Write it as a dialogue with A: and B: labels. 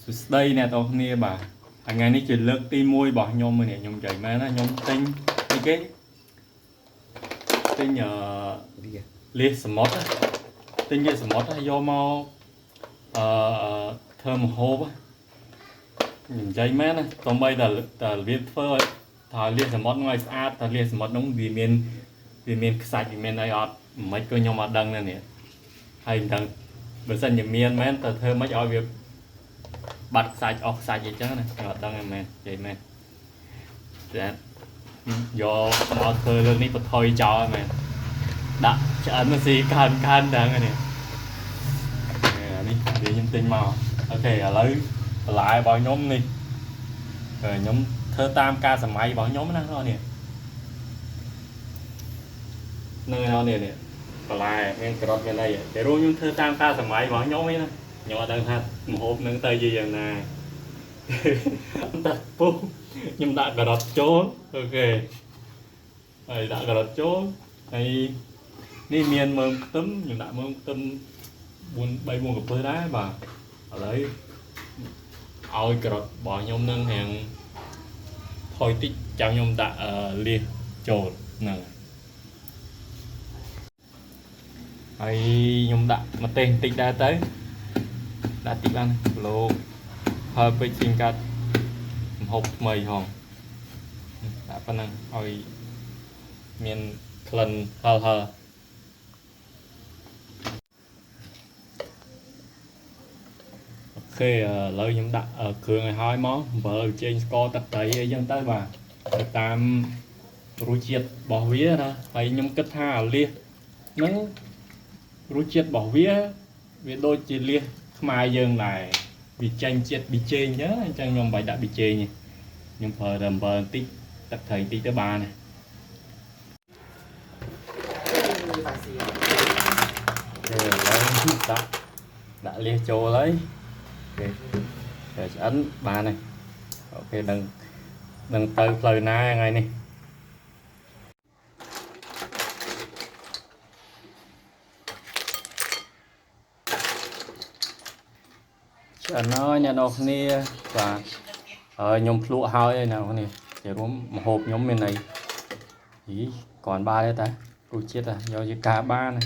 A: សួស្តីអ្នកទាំងអស់គ្នាបាទថ្ងៃនេះជាលើកទី1របស់ខ្ញុំនេះខ្ញុំនិយាយមែនណាខ្ញុំទិញអីគេទិញអឺ
B: វា
A: លៀសសមុទ្រណាទិញលៀសសមុទ្រណាយកមកអឺធ្វើម្ហូបណាខ្ញុំនិយាយមែនណាទោះបីតែតែរបៀបធ្វើឲ្យថាលៀសសមុទ្រហ្នឹងឲ្យស្អាតតែលៀសសមុទ្រហ្នឹងវាមានខ្សាច់វាមានអីអត់មិនក៏ខ្ញុំអត់ដឹងដែរនេះហើយមិនដឹងបើសិនជាមានមែនតើធ្វើម៉េចឲ្យវា បាត់ខ្សាច់អស់ខ្សាច់អីចឹងណាខ្ញុំអត់ដឹងទេមែននិយាយមែនតែយកមកធ្វើលើកនេះបន្ថយចោលហើយមែនដាក់ឆ្អិនមកស៊ីកើនកើនដឹងហើយនេះអានេះវាខ្ញុំទិញមក OK ឥឡូវបន្លែរបស់ខ្ញុំនេះខ្ញុំធ្វើតាមការសម័យរបស់ខ្ញុំណានេះនឹងនេះនេះបន្លែមានការ៉ុតមានអីតែរួមខ្ញុំធ្វើតាមការសម័យរបស់ខ្ញុំឯណាខ្ញុំអត់ដឹងថាម្ហូបនឹងទៅជាយ៉ាងណា ដាក់ពុះខ្ញុំដាក់ការ៉ុតចូល OK ហើយដាក់ការ៉ុតចូលហើយនេះមានមើមខ្ទឹមខ្ញុំដាក់មើមខ្ទឹម4 3 4កំពឹសដែរបាទឥឡូវឲ្យការ៉ុតរបស់ខ្ញុំនឹងរាងថយតិចចាំខ្ញុំដាក់លៀសចូលហ្នឹងហើយខ្ញុំដាក់ម្ទេសបន្តិចដែរទៅដាក់តិចបានគីឡូហើយពេកជាងកាត់ ម្ហូបថ្មីហងដាក់ប៉ុណ្ណឹងឲ្យមានក្លិនហឹរហឹរ OK ឥឡូវខ្ញុំដាក់គ្រឿងឲ្យហើយមកអំបិលចេញស្ករទឹកត្រីអីចឹងទៅបាទទៅតាមរសជាតិរបស់វាណាហើយខ្ញុំគិតថាអាលៀសហ្នឹងរសជាតិរបស់វាវាដូចជាលៀសខ្មែរយើងដែរវាចេញជាតិប៊ីចេងចឹងអញ្ចឹងខ្ញុំមិនបាច់ដាក់ប៊ីចេងទេខ្ញុំប្រើតែអំបិលបន្តិចទឹកត្រីបន្តិចទៅបានហើយ
B: បាស៊ី
A: OK ឥឡូវដាក់ដាក់លៀសចូលហើយ OK តែឆ្អិនបានហើយ OK ដឹងដឹងទៅផ្លូវណាថ្ងៃនេះឆ្អិនហើយអ្នកនរគ្នាបាទហើយខ្ញុំភ្លក់ហើយហើយអ្នកនរគ្នាជារួមម្ហូបខ្ញុំមានអីយីគ្រាន់បានទេតារសជាតិយកជាការបានណា